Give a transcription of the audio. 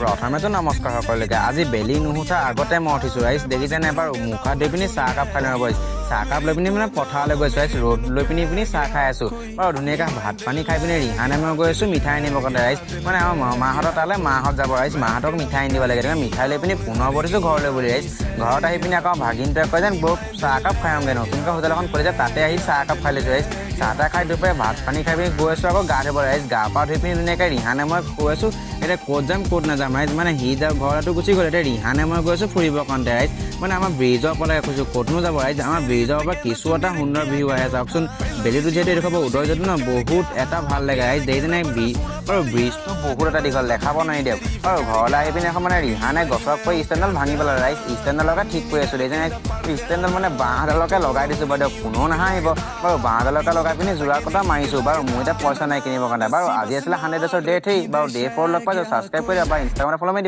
প্ৰথমেতো নমস্কাৰ সকলোকে। আজি বেলি নুশুঠা আগতে মই উঠিছোঁ ৰাইজ, দেখিছেনে বাৰু? মুখ হাত ধুই পিনি চাহ একাপ খাই লওঁ ৰাইজ। চাহ একাপ লৈ পিনি মানে পথাৰলৈ গৈছোঁ ৰাইজ। ৰ'দ লৈ পিনি পিনি চাহ খাই আছোঁ বাৰু। ধুনীয়াকৈ ভাত পানী খাই পিনি ৰিহানে মই গৈ আছোঁ মিঠাই আনিব কাৰণে ৰাইজ। মানে আমাৰ মাহঁতৰ তালৈ মাহঁত যাব ৰাইজ, মাহঁতক মিঠাই আনি দিব লাগে। তেনেকৈ মিঠাই লৈ পিনি পুনৰ উভতিছোঁ ঘৰলৈ বুলি ৰাইজ। ঘৰত আহি পিনি আকৌ ভাগিনটোৱে কয় যেন বৌ, চাহ একাপ খাই আহোঁগৈ, নতুনকৈ হোটেল এখন খুলিছে, তাতে আহি চাহ একাপ খাই লৈছোঁ ৰাইজ। চাহ তাহ খাই দুপৰীয়া ভাত পানী খাই পিনি গৈ আছোঁ আকৌ গা ধুব ৰাইজ। গা পা ধুই পিনি ধুনীয়াকৈ ৰিহানে মই গৈ আছোঁ। এতিয়া ক'ত যাম ক'ত নাযাম ৰাইজ, মানে সি যাওঁ ঘৰতো গুচি গ'ল। এতিয়া ৰিহানে মই গৈ আছোঁ ফুৰিবৰ কাৰণে ৰাইজ। মানে আমাৰ ব্ৰিজৰ পৰা কৈছোঁ, ক'তনো যাব ৰাইজ? আমাৰ ব্ৰিজৰ পৰা কিছু এটা সুন্দৰ ভিউ আহে, চাওকচোন। বেলিটো যিহেতু এইডোখৰ পৰা উদয় যদিও ন, বহুত এটা ভাল লাগে ৰাইজ। দেখিছেনে বাৰু? ব্ৰিজটো বহুত এটা দীঘল, দেখাব নোৱাৰি দিয়ক বাৰু। ঘৰলৈ আহি পিনি এখন মানে ৰিহানে গছক পৰি ষ্টেণ্ডডাল ভাঙি পেলালে ৰাইজ। ষ্টেণ্ডডালকে ঠিক কৰি আছোঁ, দেখিছেনে? ষ্টেণ্ডডাল মানে বাঁহডালকে লগাই দিছোঁ বাৰু দিয়ক, কোনেও নাহাঁহিব বাৰু। বাঁহডালকে লগাই পিনি যোৰা কটা মাৰিছোঁ বাৰু। মোৰ এতিয়া পইচা নাই কিনিবৰ কাৰণে বাৰু। আজি আছিলে 100 ডেজৰ ডে 3 বাৰু। ডে 4 লগ পাইছোঁ। ছাবস্ক্ৰাইব কৰি দিবা, ইনষ্টাগ্ৰামত ফ'ল' মাৰি দিবা।